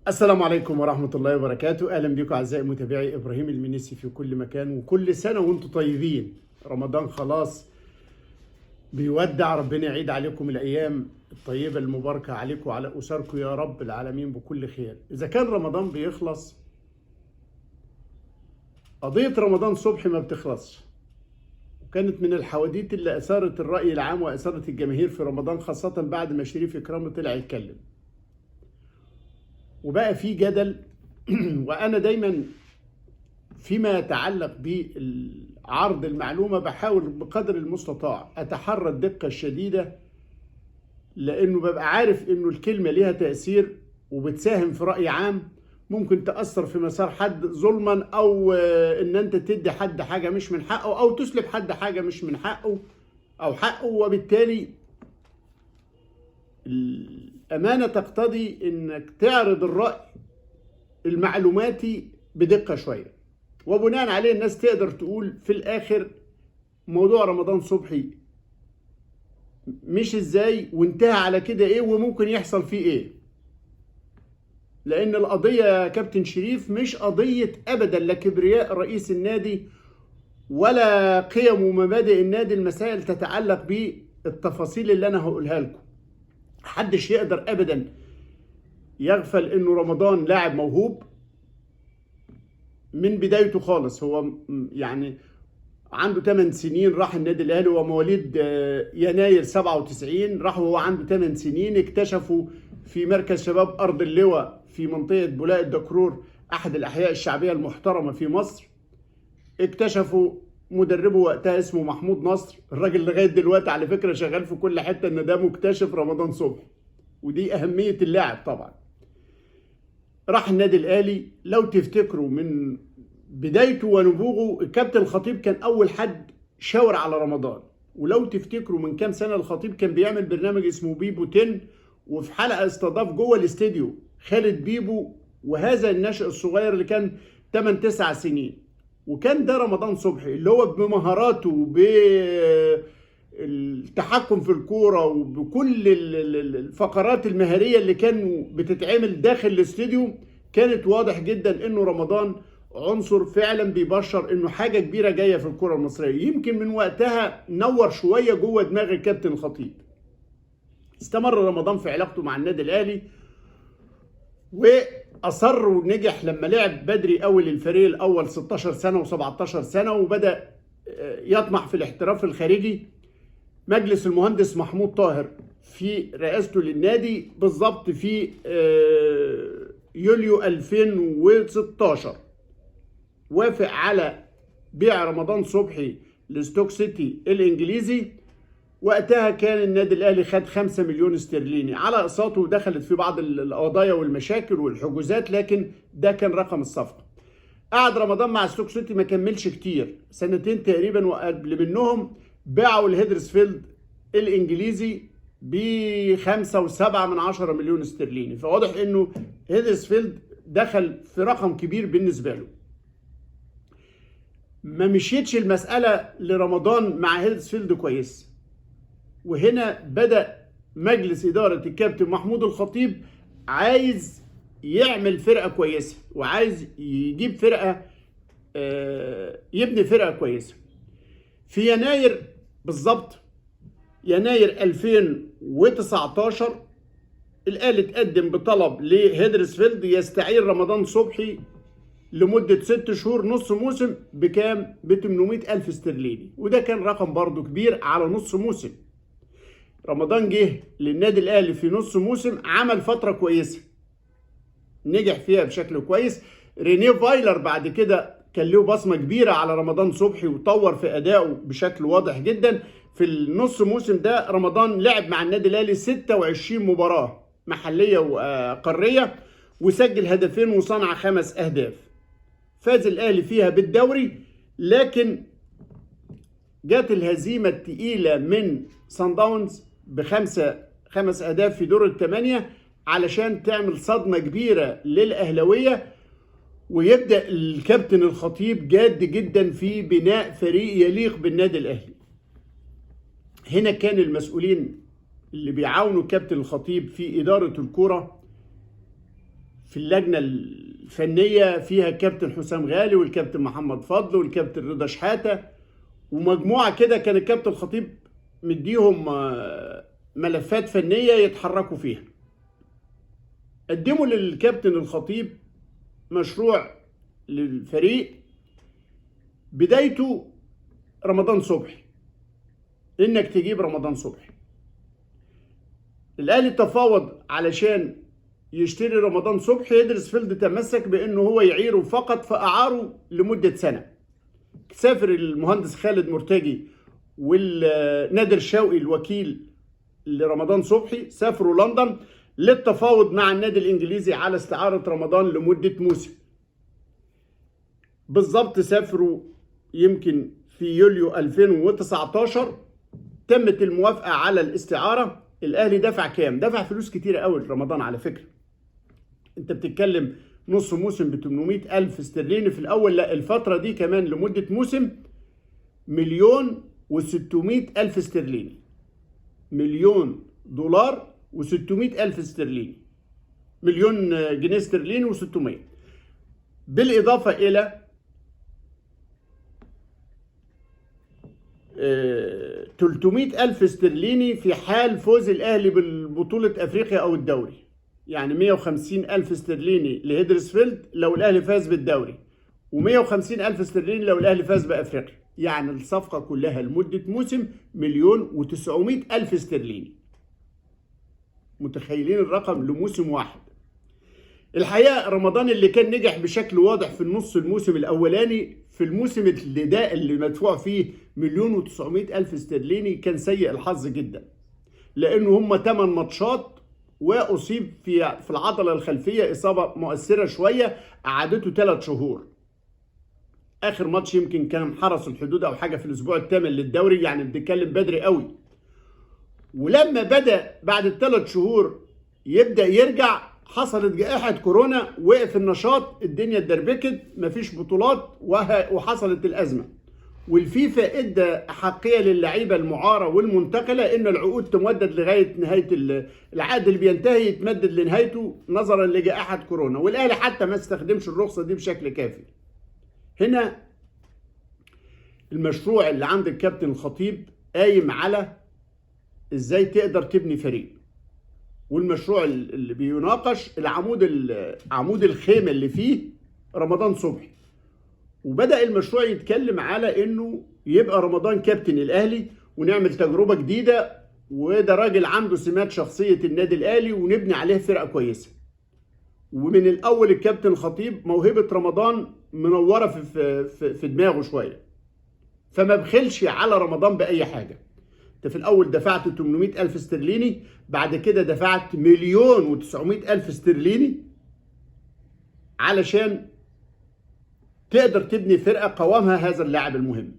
السلام عليكم ورحمة الله وبركاته. أهلا بكم أعزائي متابعي إبراهيم المنيسي في كل مكان، وكل سنة وأنتم طيبين. رمضان خلاص بيودع، ربنا يعيد عليكم الأيام الطيبة المباركة عليكم وعلى أسركم يا رب العالمين بكل خير. إذا كان رمضان بيخلص، قضية رمضان صبحي ما بتخلصش، وكانت من الحواديت اللي أثارت الرأي العام وأثارت الجماهير في رمضان، خاصة بعد ما شريف إكرامي طلع يتكلم وبقى في جدل. وانا دايما فيما يتعلق بعرض المعلومة بحاول بقدر المستطاع اتحرى الدقة الشديده، لانه ببقى عارف انه الكلمة ليها تاثير وبتساهم في راي عام، ممكن تاثر في مسار حد ظلما، او ان انت تدي حد حاجة مش من حقه، او تسلب حد حاجة مش من حقه او حقه. وبالتالي الأمانة تقتضي إنك تعرض الرأي المعلوماتي بدقة شوية، وبناء عليه الناس تقدر تقول في الآخر موضوع رمضان صبحي مش إزاي وانتهى على كده إيه وممكن يحصل فيه إيه. لأن القضية يا كابتن شريف مش قضية أبدا لا كبرياء رئيس النادي ولا قيم ومبادئ النادي، المسائل تتعلق بالتفاصيل اللي أنا هقولها لكم. محدش يقدر ابدا يغفل انه رمضان لاعب موهوب من بدايته خالص. هو يعني عنده 8 سنين راح النادي الاهلي، هو مواليد يناير 97، راح وهو عنده 8 سنين. اكتشفوا في مركز شباب ارض اللواء في منطقة بولاق الدكرور، احد الاحياء الشعبية المحترمة في مصر. اكتشفوا مدربه وقتها اسمه محمود نصر، الراجل لغاية دلوقتي على فكرة شغال في كل حتة ان ده مكتشف رمضان صبحي، ودي اهمية اللاعب طبعا. راح النادي الاهلي، لو تفتكروا من بدايته ونبوغه الكابتن الخطيب كان اول حد شاور على رمضان. ولو تفتكروا من كام سنة الخطيب كان بيعمل برنامج اسمه بيبو 10، وفي حلقة استضاف جوه الاستديو خالد بيبو، وهذا الناشئ الصغير اللي كان 8 9 سنين، وكان ده رمضان صبحي اللي هو بمهاراته وبالتحكم في الكورة وبكل الفقرات المهاريه اللي كانوا بتتعمل داخل الاستوديو، كانت واضح جدا انه رمضان عنصر فعلا بيبشر انه حاجة كبيرة جاية في الكره المصرية. يمكن من وقتها نور شوية جوه دماغ الكابتن الخطيب. استمر رمضان في علاقته مع النادي الاهلي واصر ونجح لما لعب بدري قوي للفريق الاول 16 سنة و17 سنة، وبدا يطمح في الاحتراف الخارجي. مجلس المهندس محمود طاهر في رئاسته للنادي بالظبط في يوليو 2016 وافق على بيع رمضان صبحي لستوك سيتي الانجليزي. وقتها كان النادي الاهلي خد 5 مليون استرليني على اقساطه، ودخلت في بعض القضايا والمشاكل والحجوزات، لكن ده كان رقم الصفقة. قعد رمضان مع ستوك سيتي ما كملش كتير، سنتين تقريبا، وقبل منهم باعوا الهيدرسفيلد الانجليزي ب 5.7 مليون استرليني. فواضح انه هيدرسفيلد دخل في رقم كبير بالنسبة له. ما مشيتش المسالة لرمضان مع هيدرسفيلد كويس، وهنا بدأ مجلس إدارة الكابتن محمود الخطيب عايز يعمل فرقة كويسة، وعايز يجيب فرقة، يبني فرقة كويسة. في يناير بالظبط، يناير 2019، الأهلي اتقدم بطلب لهيدرسفيلد يستعير رمضان صبحي لمدة 6 شهور نص موسم بكام؟ ب 800 ألف استرليني، وده كان رقم برضو كبير على نص موسم. رمضان جه للنادي الاهلي في نص موسم، عمل فترة كويسة نجح فيها بشكل كويس. رينيه فايلر بعد كده كان له بصمة كبيرة على رمضان صبحي وطور في ادائه بشكل واضح جدا. في النص موسم ده رمضان لعب مع النادي الاهلي 26 مباراة محليه وقاريه، وسجل هدفين وصنع 5 اهداف. فاز الاهلي فيها بالدوري، لكن جت الهزيمة الثقيلة من سان داونز ب5 اهداف في دور الثمانية، علشان تعمل صدمة كبيرة للاهلاويه، ويبدا الكابتن الخطيب جاد جدا في بناء فريق يليق بالنادي الاهلي. هنا كان المسؤولين اللي بيعاونوا الكابتن الخطيب في ادارة الكورة في اللجنة الفنية فيها الكابتن حسام غالي والكابتن محمد فضل والكابتن رضا شحاته ومجموعة كده، كان الكابتن الخطيب مديهم ملفات فنية يتحركوا فيها. قدموا للكابتن الخطيب مشروع للفريق بدايته رمضان صبحي، انك تجيب رمضان صبحي. الاهلي تفاوض علشان يشتري رمضان صبحي، هيدرسفيلد تمسك بانه هو يعيره فقط، فاعاره لمدة سنة. سافر المهندس خالد مرتجي والنادر شوقي الوكيل لرمضان صبحي، سافروا لندن للتفاوض مع النادي الانجليزي على استعارة رمضان لمدة موسم. بالظبط سافروا يمكن في يوليو 2019، تمت الموافقة على الاستعارة. الاهلي دفع كام؟ دفع فلوس كتيرة قوي لرمضان على فكرة. انت بتتكلم نص موسم ب 800 ألف استرليني في الأول، لا الفترة دي كمان لمدة موسم 1,600,000 استرليني، $1,600,000 استرليني، مليون جنيه استرليني و600، بالإضافة إلى 300,000 استرليني في حال فوز الأهلي بالبطولة أفريقيا أو الدوري. يعني 150,000 استرليني لهيدرسفيلد لو الأهلي فاز بالدوري، و150,000 استرليني لو الأهلي فاز بأفريقيا. يعني الصفقة كلها لمدة موسم 1,900,000 استرليني. متخيلين الرقم لموسم واحد؟ الحقيقة رمضان اللي كان نجح بشكل واضح في النص الموسم الأولاني، في الموسم اللي ده اللي مدفوع فيه 1,900,000 استرليني كان سيء الحظ جدا، لأنه هم 8 ماتشات وأصيب في العضلة الخلفية إصابة مؤثرة شوية قعدته 3 شهور. آخر ماتش يمكن كان حرس الحدود أو حاجة في الأسبوع الثامن للدوري، يعني بنتكلم بدري قوي. ولما بدأ بعد ال3 شهور يبدأ يرجع، حصلت جائحة كورونا، وقف النشاط، الدنيا اتدربكت، مفيش بطولات، وحصلت الأزمة. والفيفا ادى أحقية للعيبة المعارة والمنتقلة إن العقود تمدد لغاية نهاية العقد اللي بينتهي يتمدد لنهايته نظرا لجائحة كورونا، والأهلي حتى ما استخدمش الرخصة دي بشكل كافي. هنا المشروع اللي عند الكابتن الخطيب قايم على ازاي تقدر تبني فريق، والمشروع اللي بيناقش العمود عمود الخيمة اللي فيه رمضان صبحي. وبدأ المشروع يتكلم على انه يبقى رمضان كابتن الاهلي ونعمل تجربة جديدة، وده راجل عنده سمات شخصية النادي الاهلي ونبني عليه فرقة كويسة. ومن الاول الكابتن الخطيب موهبة رمضان منورة في دماغه شوية، فما بخلش على رمضان بأي حاجة. انت في الاول دفعت 800,000 استرليني، بعد كده دفعت 1,900,000 استرليني علشان تقدر تبني فرقة قوامها هذا اللاعب المهم.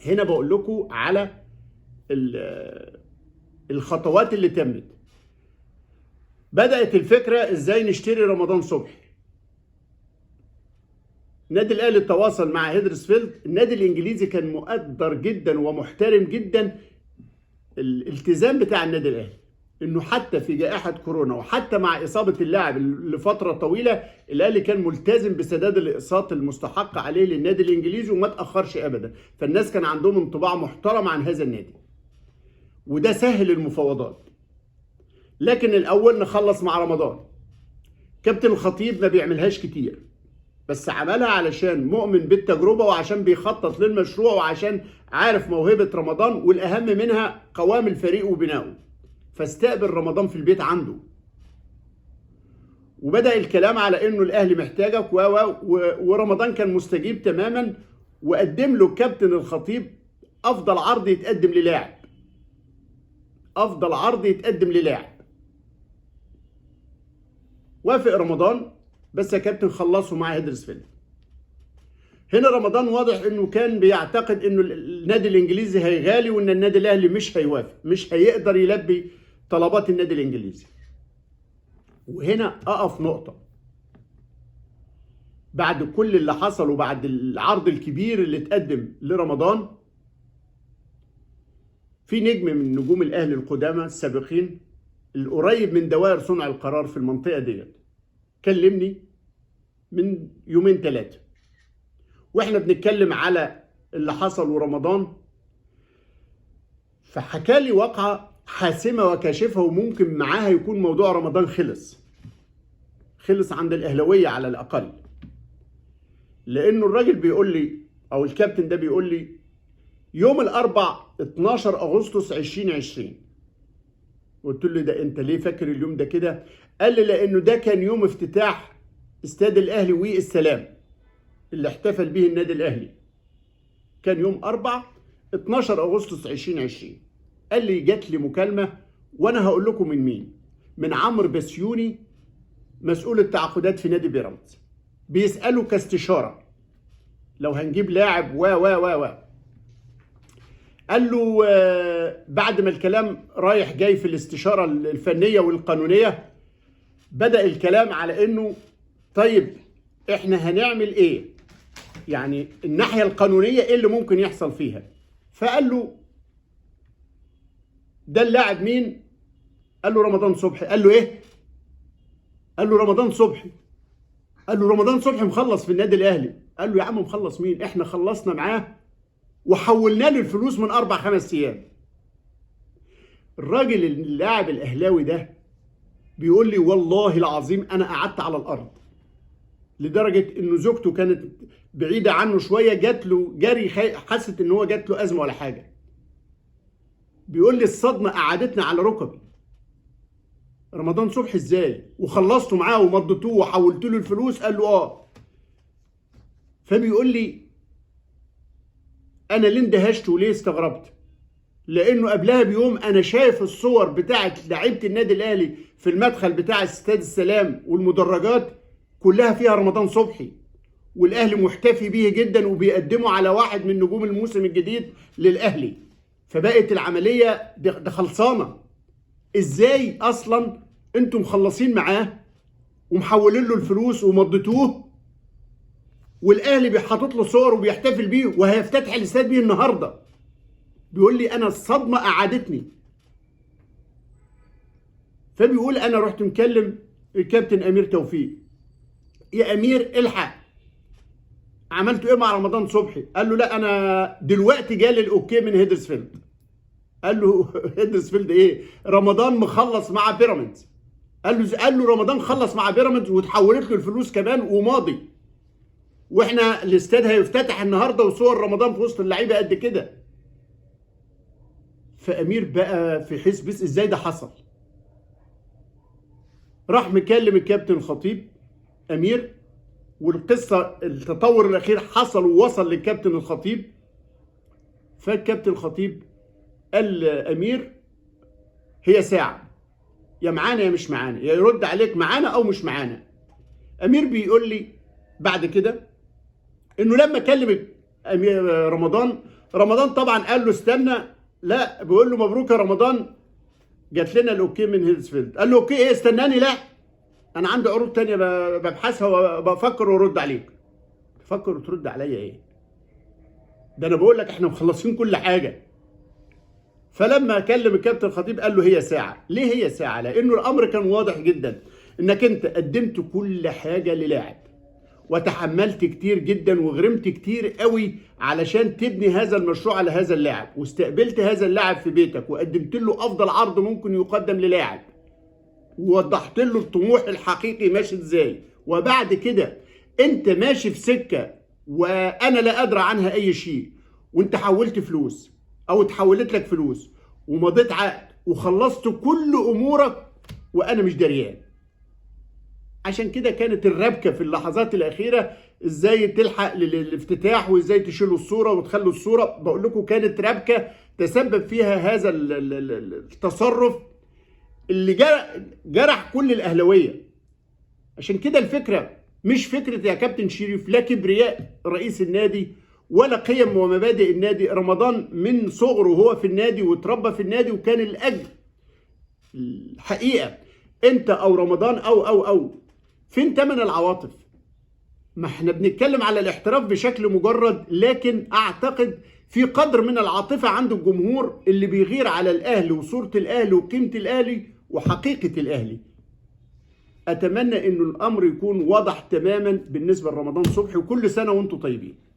هنا بقول لكم على الخطوات اللي تمت. بدأت الفكرة ازاي نشتري رمضان صبحي. النادي الاهلي تواصل مع هيدرسفيلد. النادي الانجليزي كان مقدر جدا ومحترم جدا الالتزام بتاع النادي الاهلي، انه حتى في جائحة كورونا وحتى مع اصابة اللاعب لفترة طويلة الاهلي كان ملتزم بسداد الاقساط المستحقة عليه للنادي الانجليزي وما تأخرش ابدا. فالناس كان عندهم انطباع محترم عن هذا النادي، وده سهل المفاوضات. لكن الاول نخلص مع رمضان. كابتن الخطيب ما بيعملهاش كتير، بس عملها علشان مؤمن بالتجربة وعشان بيخطط للمشروع وعشان عارف موهبة رمضان، والأهم منها قوام الفريق وبنائه. فاستقبل رمضان في البيت عنده، وبدأ الكلام على انه الأهلي محتاجك ورمضان كان مستجيب تماما، وقدم له كابتن الخطيب أفضل عرض يتقدم للاعب، أفضل عرض يتقدم للاعب. وافق رمضان، بس يا كابتن خلصوا مع هيدرسفيلد. هنا رمضان واضح انه كان بيعتقد انه النادي الانجليزي هيغالي وان النادي الاهلي مش هيوافق، مش هيقدر يلبي طلبات النادي الانجليزي. وهنا اقف نقطة. بعد كل اللي حصل وبعد العرض الكبير اللي اتقدم لرمضان، في نجم من نجوم الاهلي القدامى السابقين القريب من دوائر صنع القرار في المنطقة ديت، كلمني من يومين 3 واحنا بنتكلم على اللي حصل ورمضان، فحكى لي واقعة حاسمة وكاشفة، وممكن معاها يكون موضوع رمضان خلص عند الأهلاوية على الأقل. لأنه الراجل بيقول لي، أو الكابتن ده بيقول لي، يوم الأربع 12 أغسطس 2020. قلت له ده أنت ليه فاكر اليوم ده كده؟ قال لي لأنه ده كان يوم افتتاح استاد الأهلي والسلام اللي احتفل به النادي الأهلي، كان يوم 4 12 أغسطس 2020. قال لي جات لي مكالمة، وأنا هقول لكم من مين، من عمرو بسيوني مسؤول التعاقدات في نادي بيراميدز، بيسأله كاستشارة لو هنجيب لاعب و و و و. قال له بعد ما الكلام رايح جاي في الاستشارة الفنية والقانونية، بدأ الكلام على انه طيب احنا هنعمل ايه، يعني الناحية القانونية ايه اللي ممكن يحصل فيها. فقال له ده اللاعب مين؟ قال له رمضان صبحي. قال له ايه؟ قال له رمضان صبحي. قال له رمضان صبحي مخلص في النادي الاهلي. قال له يا عم مخلص مين؟ احنا خلصنا معاه وحولنا له الفلوس من 4-5 ايام. الراجل اللاعب الاهلاوي ده بيقول لي والله العظيم انا قعدت على الارض، لدرجة انه زوجته كانت بعيدة عنه شوية، جات له جري، حست ان هو جات له ازمة ولا حاجة. بيقول لي الصدمة قعدتنا على ركبي. رمضان صبحي ازاي؟ وخلصته معاه ومضيتوه وحولت له الفلوس؟ قال له اه. فبيقول لي انا ليه اندهشت وليه استغربت؟ لانه قبلها بيوم انا شايف الصور بتاعه لعيبة النادي الاهلي في المدخل بتاع استاد السلام والمدرجات كلها فيها رمضان صبحي، والاهلي محتفي به جدا وبيقدموا على واحد من نجوم الموسم الجديد للاهلي. فبقت العملية ده خلصانه. ازاي اصلا انتم مخلصين معاه ومحولين له الفلوس ومضيتوه، والاهلي بيحاطط له صور وبيحتفل بيه وهيفتتح الاستاد بيه النهارده؟ بيقول لي انا الصدمة قعدتني. فبيقول انا رحت مكلم الكابتن امير توفيق، يا امير الحق، عملتوا ايه مع رمضان صبحي؟ قال له لا انا دلوقتي جالي ال okay من هيدرسفيلد. قال له هيدرسفيلد ايه؟ رمضان مخلص مع بيراميدز. قال له رمضان خلص مع بيراميدز وتحولت له الفلوس كمان وماضي، واحنا الاستاد هيفتتح النهارده وصور رمضان في وسط اللعيبة قد كده. فامير بقى في حس بس ازاي ده حصل؟ راح مكلم الكابتن الخطيب امير، والقصه التطور الاخير حصل ووصل للكابتن الخطيب. فالكابتن الخطيب قال امير هي ساعة، يا معانا يا مش معانا، يا يرد عليك معانا او مش معانا. امير بيقول لي بعد كده انه لما كلم امير رمضان طبعا قال له استنى، لا بيقول له مبروك يا رمضان جات لنا ال okay من هيدسفيلد. قال له okay ايه استناني، لا انا عندي عروض تانية ببحثها وبفكر وارد عليك. تفكر وترد عليا ايه؟ ده انا بقول لك احنا مخلصين كل حاجة. فلما كلم الكابتن الخطيب قال له هي ساعة. ليه هي ساعة؟ لانه الامر كان واضح جدا انك انت قدمت كل حاجة للاعب وتحملت كتير جدا وغرمت كتير قوي علشان تبني هذا المشروع على هذا اللاعب، واستقبلت هذا اللاعب في بيتك وقدمت له افضل عرض ممكن يقدم للاعب، ووضحت له الطموح الحقيقي ماشي ازاي، وبعد كده انت ماشي في سكة وانا لا ادرى عنها اي شيء، وانت حولت فلوس او اتحولت لك فلوس ومضيت عقد وخلصت كل امورك وانا مش دريان. عشان كده كانت الربكه في اللحظات الاخيرة، ازاي تلحق للافتتاح وازاي تشيلوا الصورة وتخلوا الصورة. بقول لكم كانت ربكه تسبب فيها هذا التصرف اللي جرح كل الاهلاوية. عشان كده الفكرة مش فكرة يا كابتن شريف لا كبرياء رئيس النادي ولا قيم ومبادئ النادي. رمضان من صغره وهو في النادي وتربى في النادي وكان الاجل الحقيقة انت او رمضان او او او فين تمن العواطف؟ ما احنا بنتكلم على الاحتراف بشكل مجرد، لكن اعتقد في قدر من العاطفة عند الجمهور اللي بيغير على الاهلي وصوره الاهلي وقيمه الاهلي وحقيقة الاهلي. اتمنى انه الامر يكون واضح تماما بالنسبة لرمضان صبحي، وكل سنة وانتم طيبين.